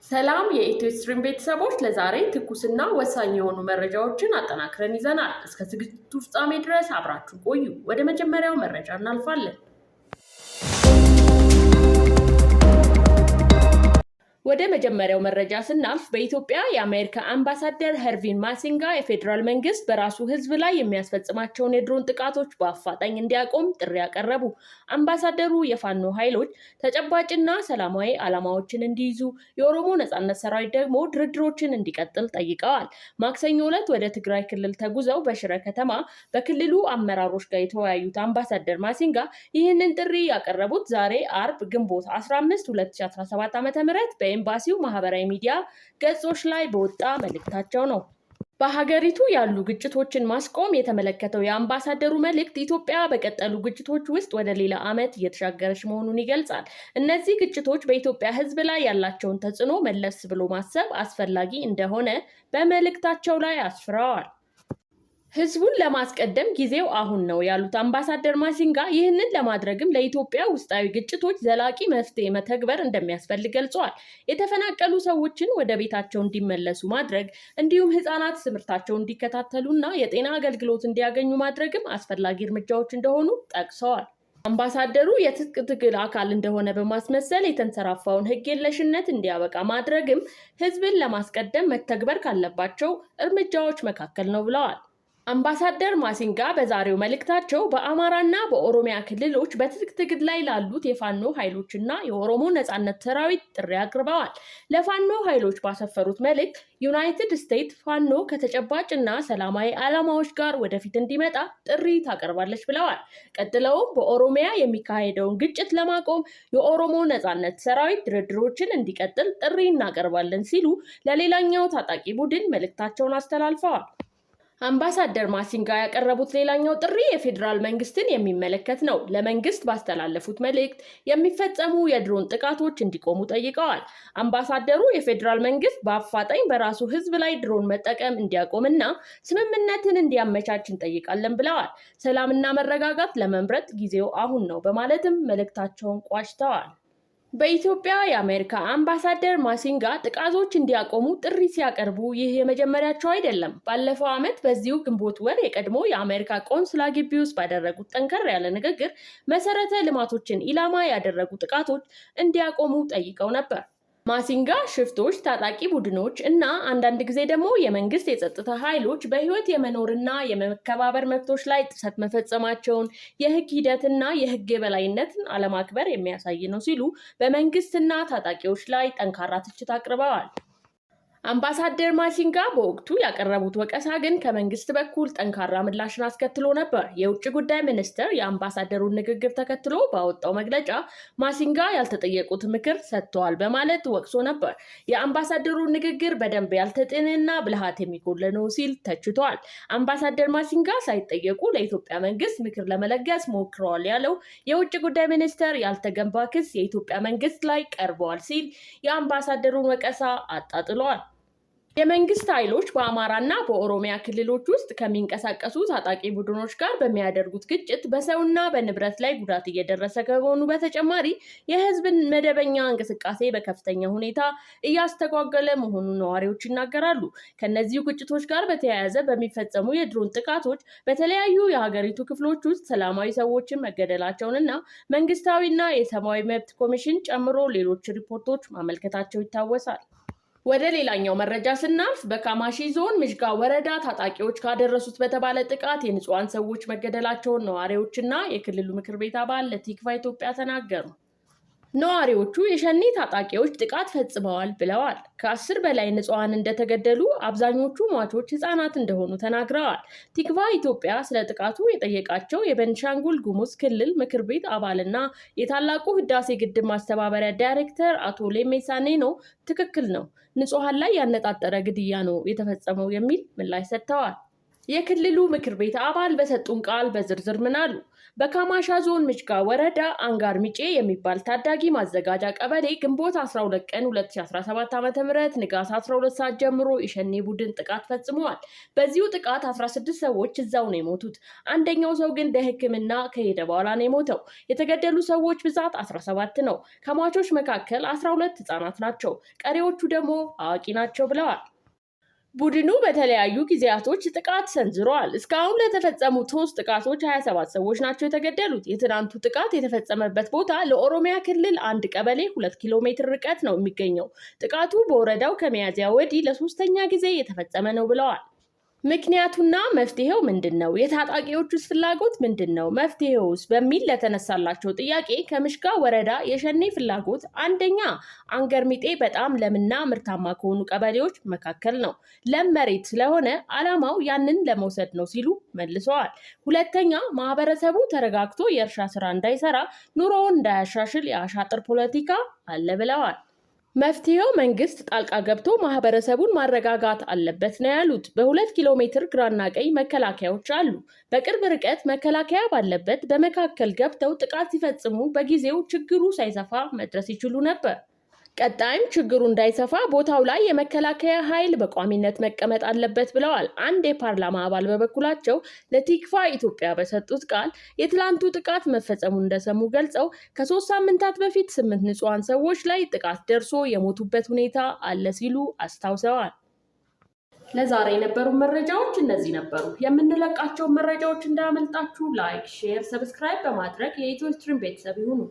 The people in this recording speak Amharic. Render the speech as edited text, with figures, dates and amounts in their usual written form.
ሰላም የኢትዮ ስትሪም ቤተሰቦች፣ ለዛሬ ትኩስና ወሳኝ የሆኑ መረጃዎችን አጠናክረን ይዘናል። እስከ ዝግጅቱ ፍጻሜ ድረስ አብራችሁ ቆዩ። ወደ መጀመሪያው መረጃ እናልፋለን። ወደ መጀመሪያው መረጃ ስናልፍ፣ በኢትዮጵያ የአሜሪካ አምባሳደር ኸርቪን ማሲንጋ የፌዴራል መንግስት በራሱ ሕዝብ ላይ የሚያስፈጽማቸውን የድሮን ጥቃቶች በአፋጣኝ እንዲያቆም ጥሪ አቀረቡ። አምባሳደሩ የፋኖ ኃይሎች ተጨባጭና ሰላማዊ ዓላማዎችን እንዲይዙ፣ የኦሮሞ ነጻነት ሰራዊት ደግሞ ድርድሮችን እንዲቀጥል ጠይቀዋል። ማክሰኞ ዕለት ወደ ትግራይ ክልል ተጉዘው በሽረ ከተማ በክልሉ አመራሮች ጋር የተወያዩት አምባሳደር ማሲንጋ ይህንን ጥሪ ያቀረቡት ዛሬ አርብ ግንቦት 15 2017 ዓ.ም በኤምባሲው ማህበራዊ ሚዲያ ገጾች ላይ በወጣ መልእክታቸው ነው። በሀገሪቱ ያሉ ግጭቶችን ማስቆም የተመለከተው የአምባሳደሩ መልእክት ኢትዮጵያ በቀጠሉ ግጭቶች ውስጥ ወደ ሌላ ዓመት እየተሻገረች መሆኑን ይገልጻል። እነዚህ ግጭቶች በኢትዮጵያ ሕዝብ ላይ ያላቸውን ተጽዕኖ መለስ ብሎ ማሰብ አስፈላጊ እንደሆነ በመልእክታቸው ላይ አስፍረዋል። ህዝቡን ለማስቀደም ጊዜው አሁን ነው ያሉት አምባሳደር ማሲንጋ፣ ይህንን ለማድረግም ለኢትዮጵያ ውስጣዊ ግጭቶች ዘላቂ መፍትሄ መተግበር እንደሚያስፈልግ ገልጸዋል። የተፈናቀሉ ሰዎችን ወደ ቤታቸው እንዲመለሱ ማድረግ፣ እንዲሁም ህጻናት ትምህርታቸውን እንዲከታተሉና የጤና አገልግሎት እንዲያገኙ ማድረግም አስፈላጊ እርምጃዎች እንደሆኑ ጠቅሰዋል። አምባሳደሩ የትጥቅ ትግል አካል እንደሆነ በማስመሰል የተንሰራፋውን ህግ የለሽነት እንዲያበቃ ማድረግም ህዝብን ለማስቀደም መተግበር ካለባቸው እርምጃዎች መካከል ነው ብለዋል። አምባሳደር ማሲንጋ በዛሬው መልእክታቸው በአማራና በኦሮሚያ ክልሎች በትጥቅ ትግል ላይ ላሉት የፋኖ ኃይሎችና የኦሮሞ ነጻነት ሰራዊት ጥሪ አቅርበዋል። ለፋኖ ኃይሎች ባሰፈሩት መልእክት ዩናይትድ ስቴትስ ፋኖ ከተጨባጭና ሰላማዊ ዓላማዎች ጋር ወደፊት እንዲመጣ ጥሪ ታቀርባለች ብለዋል። ቀጥለውም በኦሮሚያ የሚካሄደውን ግጭት ለማቆም የኦሮሞ ነጻነት ሰራዊት ድርድሮችን እንዲቀጥል ጥሪ እናቀርባለን ሲሉ ለሌላኛው ታጣቂ ቡድን መልእክታቸውን አስተላልፈዋል። አምባሳደር ማሲንጋ ያቀረቡት ሌላኛው ጥሪ የፌዴራል መንግስትን የሚመለከት ነው። ለመንግስት ባስተላለፉት መልእክት የሚፈጸሙ የድሮን ጥቃቶች እንዲቆሙ ጠይቀዋል። አምባሳደሩ የፌዴራል መንግስት በአፋጣኝ በራሱ ሕዝብ ላይ ድሮን መጠቀም እንዲያቆምና ስምምነትን እንዲያመቻች እንጠይቃለን ብለዋል። ሰላምና መረጋጋት ለመምረጥ ጊዜው አሁን ነው በማለትም መልእክታቸውን ቋጭተዋል። በኢትዮጵያ የአሜሪካ አምባሳደር ማሲንጋ ጥቃቶች እንዲያቆሙ ጥሪ ሲያቀርቡ ይህ የመጀመሪያቸው አይደለም። ባለፈው ዓመት በዚሁ ግንቦት ወር የቀድሞ የአሜሪካ ቆንስላ ግቢ ውስጥ ባደረጉት ጠንከር ያለ ንግግር መሰረተ ልማቶችን ኢላማ ያደረጉ ጥቃቶች እንዲያቆሙ ጠይቀው ነበር። ማሲንጋ ሽፍቶች፣ ታጣቂ ቡድኖች እና አንዳንድ ጊዜ ደግሞ የመንግስት የጸጥታ ኃይሎች በህይወት የመኖርና የመከባበር መብቶች ላይ ጥሰት መፈጸማቸውን የህግ ሂደትና የህግ የበላይነትን አለማክበር የሚያሳይ ነው ሲሉ በመንግስትና ታጣቂዎች ላይ ጠንካራ ትችት አቅርበዋል። አምባሳደር ማሲንጋ በወቅቱ ያቀረቡት ወቀሳ ግን ከመንግስት በኩል ጠንካራ ምላሽን አስከትሎ ነበር። የውጭ ጉዳይ ሚኒስትር የአምባሳደሩን ንግግር ተከትሎ ባወጣው መግለጫ ማሲንጋ ያልተጠየቁት ምክር ሰጥተዋል በማለት ወቅሶ ነበር። የአምባሳደሩን ንግግር በደንብ ያልተጤነና ብልሃት የሚጎድል ነው ሲል ተችቷል። አምባሳደር ማሲንጋ ሳይጠየቁ ለኢትዮጵያ መንግስት ምክር ለመለገስ ሞክረዋል ያለው የውጭ ጉዳይ ሚኒስትር ያልተገባ ክስ የኢትዮጵያ መንግስት ላይ ቀርበዋል ሲል የአምባሳደሩን ወቀሳ አጣጥሏል። የመንግስት ኃይሎች በአማራና በኦሮሚያ ክልሎች ውስጥ ከሚንቀሳቀሱ ታጣቂ ቡድኖች ጋር በሚያደርጉት ግጭት በሰውና በንብረት ላይ ጉዳት እየደረሰ ከመሆኑ በተጨማሪ የሕዝብን መደበኛ እንቅስቃሴ በከፍተኛ ሁኔታ እያስተጓገለ መሆኑን ነዋሪዎች ይናገራሉ። ከእነዚሁ ግጭቶች ጋር በተያያዘ በሚፈጸሙ የድሮን ጥቃቶች በተለያዩ የሀገሪቱ ክፍሎች ውስጥ ሰላማዊ ሰዎችን መገደላቸውንና መንግስታዊና የሰብአዊ መብት ኮሚሽን ጨምሮ ሌሎች ሪፖርቶች ማመልከታቸው ይታወሳል። ወደ ሌላኛው መረጃ ስናልፍ፣ በካማሺ ዞን ምዥጋ ወረዳ ታጣቂዎች ካደረሱት በተባለ ጥቃት የንጹሐን ሰዎች መገደላቸውን ነዋሪዎችና የክልሉ ምክር ቤት አባል ለቲክቫህ ኢትዮጵያ ተናገሩ። ነዋሪዎቹ የሸኔ ታጣቂዎች ጥቃት ፈጽመዋል ብለዋል። ከ10 በላይ ንጹሐን እንደተገደሉ፣ አብዛኞቹ ሟቾች ህጻናት እንደሆኑ ተናግረዋል። ቲክቫህ ኢትዮጵያ ስለ ጥቃቱ የጠየቃቸው የቤንሻንጉል ጉሙዝ ክልል ምክር ቤት አባልና የታላቁ ህዳሴ ግድብ ማስተባበሪያ ዳይሬክተር አቶ ሌሜሳ ኔኖ ትክክል ነው፣ ንጹሐን ላይ ያነጣጠረ ግድያ ነው የተፈጸመው የሚል ምላሽ ሰጥተዋል። የክልሉ ምክር ቤት አባል በሰጡን ቃል በዝርዝር ምን አሉ? በካማሻ ዞን ምችጋ ወረዳ አንጋር ሚጬ የሚባል ታዳጊ ማዘጋጃ ቀበሌ ግንቦት 12 ቀን 2017 ዓ.ም ንጋት 12 ሰዓት ጀምሮ የሸኔ ቡድን ጥቃት ፈጽመዋል። በዚሁ ጥቃት 16 ሰዎች እዛው ነው የሞቱት። አንደኛው ሰው ግን ለሕክምና ከሄደ በኋላ ነው የሞተው። የተገደሉ ሰዎች ብዛት 17 ነው። ከሟቾች መካከል 12 ህጻናት ናቸው። ቀሪዎቹ ደግሞ አዋቂ ናቸው ብለዋል። ቡድኑ በተለያዩ ጊዜያቶች ጥቃት ሰንዝረዋል። እስካሁን ለተፈጸሙት 3 ጥቃቶች 27 ሰዎች ናቸው የተገደሉት። የትናንቱ ጥቃት የተፈጸመበት ቦታ ለኦሮሚያ ክልል አንድ ቀበሌ 2 ኪሎ ሜትር ርቀት ነው የሚገኘው። ጥቃቱ በወረዳው ከሚያዝያ ወዲህ ለሶስተኛ ጊዜ የተፈጸመ ነው ብለዋል። ምክንያቱና መፍትሄው ምንድን ነው? የታጣቂዎቹስ ፍላጎት ምንድን ነው? መፍትሄውስ? በሚል ለተነሳላቸው ጥያቄ ከምሽጋ ወረዳ የሸኔ ፍላጎት አንደኛ አንገርሚጤ በጣም ለምና ምርታማ ከሆኑ ቀበሌዎች መካከል ነው። ለም መሬት ስለሆነ ዓላማው ያንን ለመውሰድ ነው ሲሉ መልሰዋል። ሁለተኛ ማህበረሰቡ ተረጋግቶ የእርሻ ስራ እንዳይሰራ፣ ኑሮውን እንዳያሻሽል የአሻጥር ፖለቲካ አለ ብለዋል። መፍትሄው መንግስት ጣልቃ ገብቶ ማህበረሰቡን ማረጋጋት አለበት ነው ያሉት። በ2 ኪሎ ሜትር ግራና ቀኝ መከላከያዎች አሉ። በቅርብ ርቀት መከላከያ ባለበት በመካከል ገብተው ጥቃት ሲፈጽሙ በጊዜው ችግሩ ሳይሰፋ መድረስ ይችሉ ነበር። ቀጣይም ችግሩ እንዳይሰፋ ቦታው ላይ የመከላከያ ኃይል በቋሚነት መቀመጥ አለበት ብለዋል። አንድ የፓርላማ አባል በበኩላቸው ለቲክቫ ኢትዮጵያ በሰጡት ቃል የትላንቱ ጥቃት መፈጸሙን እንደሰሙ ገልጸው ከ3 ሳምንታት በፊት 8 ንጹሐን ሰዎች ላይ ጥቃት ደርሶ የሞቱበት ሁኔታ አለ ሲሉ አስታውሰዋል። ለዛሬ የነበሩ መረጃዎች እነዚህ ነበሩ። የምንለቃቸውን መረጃዎች እንዳያመልጣችሁ like፣ share፣ subscribe በማድረግ የኢትዮ ስትሪም ቤተሰብ ይሁኑ።